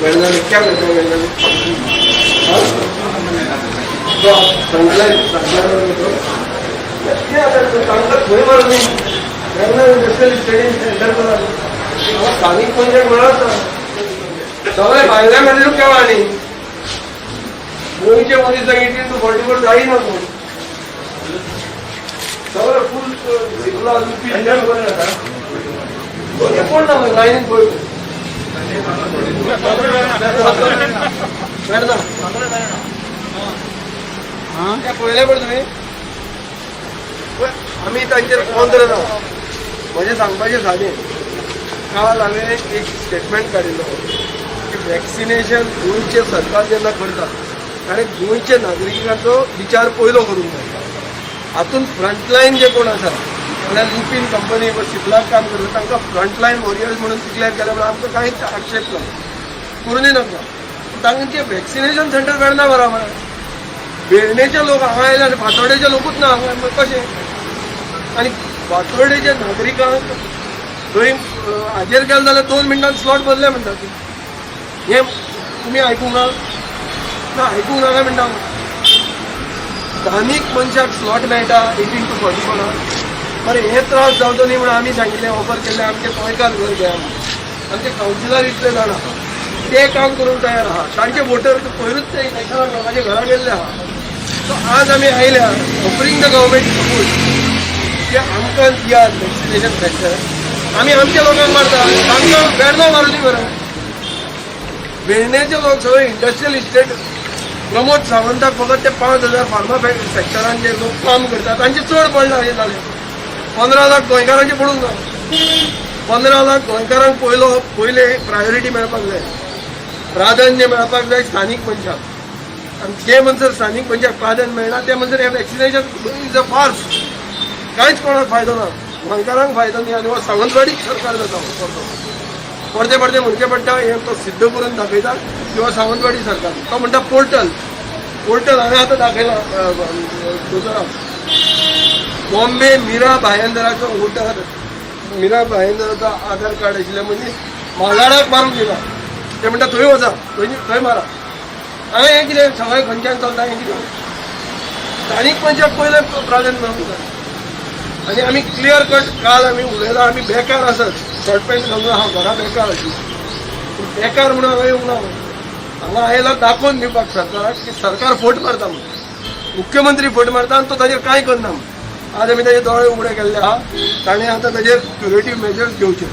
वेर्णा में क्या करता है? वेर्णा में, हाँ? तो फ्रंटलाइन कितें आतां तांकां खंय मारून वेर्णा इंडस्ट्रियल इस्टेटीन सेंटर करा. हांगा स्थानीक मनशाक मेळत ना. सगळे भायल्या म्हणलो केव्हा आनी गोंयचे मनीस 18 to 44 जायना कोण. सगळे फूल सिपला लुपी कोण ना लायनीन पळय. वेर्णा त्या पळयले पळय तुमी. पळय, आमी तांचेर कोंत्र ना. म्हजें सांगपाचें सादें. काल हांवें एक स्टेटमेंट काडिल्लो की वॅक्सिनेशन गोंयचें सरकार जेन्ना करता, ताणें गोंयच्या नागरिकांचो विचार पयलो करूंक जाय. हातूंत फ्रंटलायन जे कोण आसा, म्हणल्यार लुपीन कंपनी वा सिपलाक काम करता, तांकां फ्रंटलायन वॉरियर्स म्हणून डिक्लेअर केल्या म्हणून आमकां कांयच आक्षेप ना, करूनय नाका. तांचे वॅक्सिनेशन सेंटर वेर्ना बराबर. वेर्णेचे लोक हांगा आयले आनी फातोडेचे लोकूच ना हांगा, मग कशें? आनी फातोडेच्या नागरिकांक थंय हाजेर गेले जाल्यार 2 मिनटान स्लॉट बदले म्हणटा ती. हें तुमी आयकूंक ना? ना आयकूंक नाका म्हणटा. स्थानीक मनशाक स्लॉट मेळटा 18 टू 44. बरें, हे त्रास जावचो न्ही म्हणून आमी सांगिल्लें, ऑफर केल्लें, आमचे गोंयकार घर घेया म्हणून. आमचे कावन्सिलर इतले जाण आहा, ते काम करूंक तयार आहा. तांचे वोटर पयरूच ते इलेक्शनाक लोकांच्या घरा गेल्ले आहा. सो आज आमी आयल्या ऑफरिंग the government support की आमकां दियात वॅक्सिनेशन सेंटर. आमी आमच्या लोकांक मारता, तांकां वेर्णा मारूं दी बरें. वेर्णेचे लोक सगळे इंडस्ट्रियल इस्टेट, प्रमोद सावंताक फकत ते 5000 फार्मा सेक्टरान जे लोक काम करतात तांचे चड पडला. हें जालें, 15 लाख गोंयकारांचे पडूंक ना. 15 लाख गोंयकारांक पयलो पयले प्रायोरिटी मेळपाक जाय, प्राधान्य मेळपाक जाय स्थानीक मनशाक. आनी जे म्हणसर स्थानीक मनशाक प्राधान्य मेळना, ते म्हणसर हें वॅक्सिनेशन is a farce. कांयच कोणाक फायदो ना, गोंयकारांक फायदो न्ही. आनी हो सावंतवाडीच सरकार जाता परतो परते परते म्हणचें पडटा. हें तो सिद्ध करून दाखयता किंवा सावंतवाडी सरकार. तो म्हणटा पोर्टल, पोर्टल. हांवें आतां दाखयला दोतोराक, बॉम्बे मिरा भायंदराचो वोटर, मिरा भायंदराचो आधार कार्ड आशिल्ले मनीस मालाडाक मारूंक दिला. ते म्हणटा थंय वचा, थंय थंय मारा. हांवें हें कितें सगळें खंयच्यान चलता? हें कितें? स्थानीक मनशाक पयलें प्राधान्य मेळूंक जाय. आनी आमी क्लियर कट काल आमी उलयला. आमी बेकार आसत, शर्ट पॅन्ट घालून हांव घरा बेकार आशिल्लो, पूण बेकार म्हणून हांगा येवंक ना. हांगा आयला दाखोवन दिवपाक सरकाराक की सरकार फट मारता म्हणून, मुख्यमंत्री फट मारता आनी तो ताजेर कांय करना म्हणून. आज आमी ताजे दोळे उगडे केल्ले आहा. ताणें आतां ताजेर क्युरेटीव मेजर्स घेवचे.